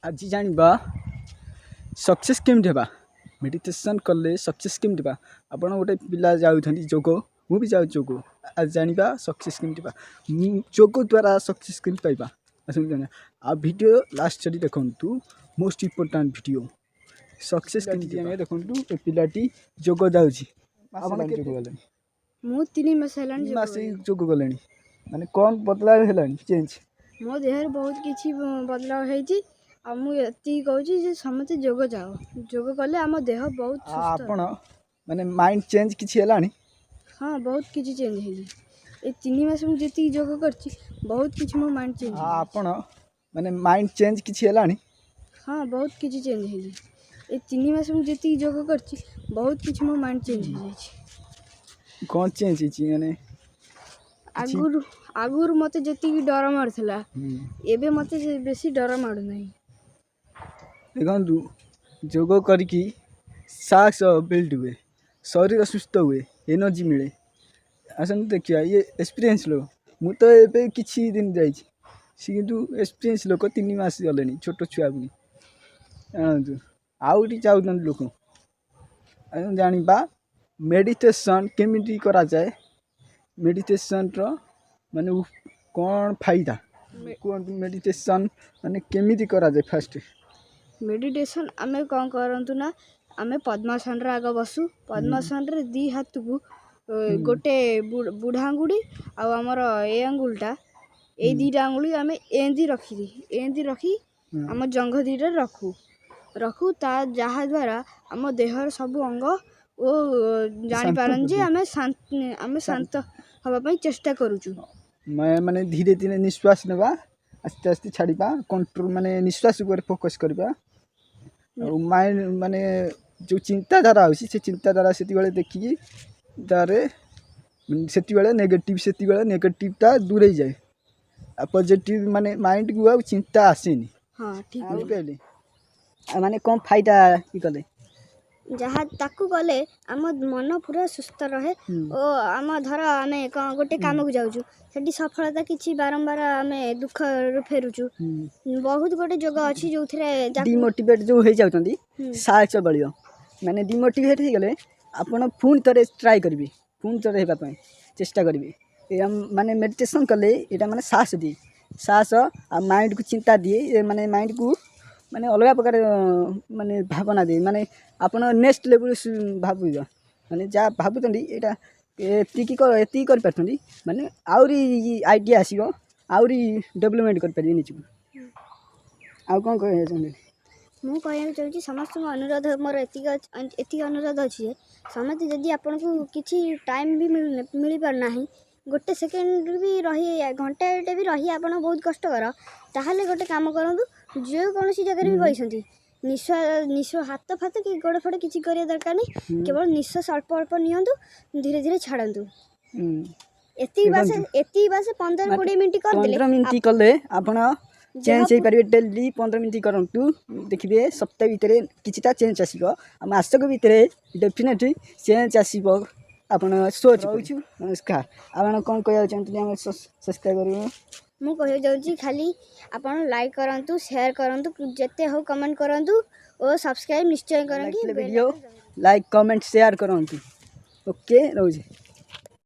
ଆଜି ଜାଣିବା ସକ୍ସେସ୍ କେମିତି ହେବା, ମେଡ଼ିଟେସନ୍ କଲେ ସକ୍ସେସ୍ କେମିତି ହେବା। ଆପଣ ଗୋଟେ ପିଲା ଯାଉଛନ୍ତି ଯୋଗ, ମୁଁ ବି ଯାଉଛି ଯୋଗ। ଆଜି ଜାଣିବା ସକ୍ସେସ୍ କେମିତି ହେବା, ଯୋଗ ଦ୍ୱାରା ସକ୍ସେସ୍ କେମିତି ପାଇବା। ଆସନ୍ତୁ ଜାଣିବା। ଆଉ ଭିଡ଼ିଓ ଲାଷ୍ଟ ସରି ଦେଖନ୍ତୁ, ମୋଷ୍ଟ ଇମ୍ପୋର୍ଟାଣ୍ଟ ଭିଡ଼ିଓ। ସକ୍ସେସ୍ କେମିତି ଜାଣିବା? ଦେଖନ୍ତୁ, ଏ ପିଲାଟି ଯୋଗ ଯାଉଛି। ଆପଣ ଯୋଗ ଗଲେଣି? ମୁଁ 3 ମାସ ହେଲାଣି ଯୋଗ ମାସ କଲିଣି। ଯୋଗ ଗଲେଣି, ମାନେ କ'ଣ ବଦଳାव ହେଲାଣି, ଚେଞ୍ଜ? ମୋ ଦେହରେ ବହୁତ କିଛି ବଦଳାव ହେଇଛି। ଆଉ ମୁଁ ଏତିକି କହୁଛି ଯେ ସମସ୍ତେ ଯୋଗ ଯାଅ। ଯୋଗ କଲେ ଆମ ଦେହ ବହୁତ ସୁସ୍ଥ। ଆପଣ ମାନେ ମାଇଣ୍ଡ ଚେଞ୍ଜ କିଛି ହେଲାଣି? ହଁ, ବହୁତ କିଛି ଚେଞ୍ଜ ହେଇଛି। ଏଇ 3 ମାସ ମୁଁ ଯେତିକି ଯୋଗ କରିଛି, ବହୁତ କିଛି ମୋ ମାଇଣ୍ଡ ଚେଞ୍ଜ ହେଇଛି। ଆପଣ ମାନେ ମାଇଣ୍ଡ ଚେଞ୍ଜ କିଛି ହେଲାଣି? ହଁ, ବହୁତ କିଛି ଚେଞ୍ଜ ହେଇଛି। ଏଇ 3 ମାସ ମୁଁ ଯେତିକି ଯୋଗ କରିଛି, ବହୁତ କିଛି ମୋ ମାଇଣ୍ଡ ଚେଞ୍ଜ ହେଇଯାଇଛି। କ'ଣ ଚେଞ୍ଜ ହେଇଛି ମାନେ? ଆଗରୁ ମୋତେ ଯେତିକି ଡର ମାଡ଼ୁଥିଲା, ଏବେ ମୋତେ ସେ ବେଶୀ ଡର ମାଡ଼ୁନାହିଁ। ଦେଖନ୍ତୁ, ଯୋଗ କରିକି ସାହସ ବିଲ୍ଡ ହୁଏ, ଶରୀର ସୁସ୍ଥ ହୁଏ, ଏନର୍ଜି ମିଳେ। ଆସନ୍ତୁ ଦେଖିବା, ଇଏ ଏକ୍ସପିରିଏନ୍ସ ଲୋକ। ମୁଁ ତ ଏବେ କିଛି ଦିନ ଯାଇଛି, ସେ କିନ୍ତୁ ଏକ୍ସପିରିଏନ୍ସ ଲୋକ, 3 ମାସ ଗଲେଣି, ଛୋଟ ଛୁଆ ପୁଣି। ଜାଣନ୍ତୁ, ଆହୁରି ଯାଉଛନ୍ତି ଲୋକ। ଆସନ୍ତୁ ଜାଣିବା ମେଡ଼ିଟେସନ୍ କେମିତି କରାଯାଏ, ମେଡ଼ିଟେସନ୍ର ମାନେ କ'ଣ ଫାଇଦା କୁହନ୍ତୁ। ମେଡ଼ିଟେସନ୍ ମାନେ କେମିତି କରାଯାଏ ଫାଷ୍ଟ? ମେଡ଼ିଟେସନ୍ ଆମେ କ'ଣ କରନ୍ତୁ ନା, ଆମେ ପଦ୍ମାସନରେ ଆଗ ବସୁ। ପଦ୍ମାସନରେ ଦୁଇ ହାତକୁ ଗୋଟେ ବୁଢ଼ା ଆଙ୍ଗୁଳି ଆଉ ଆମର ଏ ଆଙ୍ଗୁଳିଟା, ଏଇ ଦୁଇଟା ଆଙ୍ଗୁଳି ଆମେ ଏମିତି ରଖିଦି ଏମିତି ରଖି ଆମ ଜଙ୍ଘ ଦୁଇଟାରେ ରଖୁ ରଖୁ ତା ଯାହାଦ୍ୱାରା ଆମ ଦେହର ସବୁ ଅଙ୍ଗ ଓ ଜାଣିପାରନ୍ତି ଯେ ଆମେ ଶାନ୍ତ ହେବା ପାଇଁ ଚେଷ୍ଟା କରୁଛୁ। ମାନେ ଧୀରେ ଧୀରେ ନିଶ୍ୱାସ ନେବା, ଆସ୍ତେ ଆସ୍ତେ ଛାଡ଼ିବା, କଣ୍ଟ୍ରୋଲ, ମାନେ ନିଶ୍ୱାସ ଉପରେ ଫୋକସ୍ କରିବା। ଆଉ ମାଇଣ୍ଡ ମାନେ ଯେଉଁ ଚିନ୍ତାଧାରା ହେଉଛି, ସେ ଚିନ୍ତାଧାରା ସେତିକିବେଳେ ଦେଖିକି ତାରେ ସେତିକିବେଳେ ନେଗେଟିଭ୍, ସେତିକିବେଳେ ନେଗେଟିଭ୍ଟା ଦୂରେଇ ଯାଏ ଆଉ ପଜିଟିଭ୍, ମାନେ ମାଇଣ୍ଡକୁ ଆଉ ଚିନ୍ତା ଆସେନି। ହଁ, ଠିକ୍। ବୁଝିପାରିଲେ? ଆଉ ମାନେ କ'ଣ ଫାଇଦା କି କଲେ? ଯାହା ତାକୁ କଲେ ଆମ ମନ ପୁରା ସୁସ୍ଥ ରହେ। ଓ ଆମ ଧର ଆମେ କ'ଣ ଗୋଟେ କାମକୁ ଯାଉଛୁ, ସେଠି ସଫଳତା କିଛି ବାରମ୍ବାର ଆମେ ଦୁଃଖରୁ ଫେରୁଛୁ। ବହୁତ ଗୋଟେ ଯୋଗ ଅଛି ଯେଉଁଥିରେ ଡିମୋଟିଭେଟ୍ ଯେଉଁ ହେଇଯାଉଛନ୍ତି, ସାହସ ବଳିବ। ମାନେ ଡିମୋଟିଭେଟ୍ ହେଇଗଲେ ଆପଣ ପୁଣି ଥରେ ଟ୍ରାଏ କରିବେ, ପୁଣି ଥରେ ହେବା ପାଇଁ ଚେଷ୍ଟା କରିବେ। ଏହା ମାନେ ମେଡ଼ିଟେସନ୍ କଲେ ଏଇଟା ମାନେ ସାହସ ଦିଏ, ସାହସ ଆଉ ମାଇଣ୍ଡକୁ ଚିନ୍ତା ଦିଏ। ଏ ମାନେ ମାଇଣ୍ଡକୁ ମାନେ ଅଲଗା ପ୍ରକାର ମାନେ ଭାବନା ଦିଏ। ମାନେ ଆପଣ ନେକ୍ସଟ ଲେବୁଲ୍ ଭାବିବ, ମାନେ ଯାହା ଭାବୁଛନ୍ତି ଏଇଟା ଏତିକି ଏତିକି କରିପାରୁଛନ୍ତି, ମାନେ ଆହୁରି ଆଇଡ଼ିଆ ଆସିବ, ଆହୁରି ଡେଭଲପମେଣ୍ଟ କରିପାରିବେ ନିଜକୁ। ଆଉ କ'ଣ କହିବାକୁ ଚାହୁଁଛନ୍ତି? ମୁଁ କହିବାକୁ ଚାହୁଁଛି, ସମସ୍ତଙ୍କୁ ଅନୁରୋଧ ମୋର ଏତିକି ଅନୁରୋଧ ଅଛି ଯେ ସମସ୍ତେ ଯଦି ଆପଣଙ୍କୁ କିଛି ଟାଇମ୍ ବି ମିଳିପାରୁନାହିଁ, ଗୋଟେ ସେକେଣ୍ଡ ବି ରହି, ଘଣ୍ଟାଟେ ବି ରହି ଆପଣ ବହୁତ କଷ୍ଟକର, ତାହେଲେ ଗୋଟେ କାମ କରନ୍ତୁ। ଯେକୌଣସି ଜାଗାରେ ବି ବଇଛନ୍ତି, ନିଶ୍ୱାସ ହାତ ଫାତ କି ଗୋଡ଼ ଫୋଡ଼ କିଛି କରିବା ଦରକାର ନାହିଁ। କେବଳ ନିଶ୍ୱାସ ଅଳ୍ପ ଅଳ୍ପ ନିଅନ୍ତୁ, ଧୀରେ ଧୀରେ ଛାଡ଼ନ୍ତୁ। ଏତିକି ବାସ। ଦେଖନ୍ତୁ। ଏତିକି ବାସ 15 ମାନେ 20 ମିନିଟ୍ କରିଦେଲେ 15 ମିନିଟ୍ କଲେ ଆପଣ ଚେଞ୍ଜ ଦେହ ହେଇପାରିବେ। ଡେଲି 15 ମିନିଟ୍ କରନ୍ତୁ, ଦେଖିବେ ସପ୍ତାହ ଭିତରେ କିଛିଟା ଚେଞ୍ଜ ଆସିବ ଆଉ ମାସକ ଭିତରେ ଡେଫିନେଟଲି ଚେଞ୍ଜ ଆସିବ। ଆପଣ ସୋଚ୍ ରହୁଛୁ। ନମସ୍କାର। ଆପଣ କ'ଣ କହିବାକୁ ଚାହୁଁଛନ୍ତି ଆମ ସବସ୍କ୍ରାଇବ୍ କରିବୁ? ମୁଁ କହିବାକୁ ଚାହୁଁଛି, ଖାଲି ଆପଣ ଲାଇକ୍ କରନ୍ତୁ, ସେୟାର କରନ୍ତୁ, ଯେତେ ହଉ କମେଣ୍ଟ କରନ୍ତୁ ଓ ସବସ୍କ୍ରାଇବ୍ ନିଶ୍ଚୟ କରନ୍ତୁ। ଭିଡ଼ିଓ ଲାଇକ୍, କମେଣ୍ଟ, ସେୟାର କରନ୍ତୁ। ଓକେ, ରହୁଛି।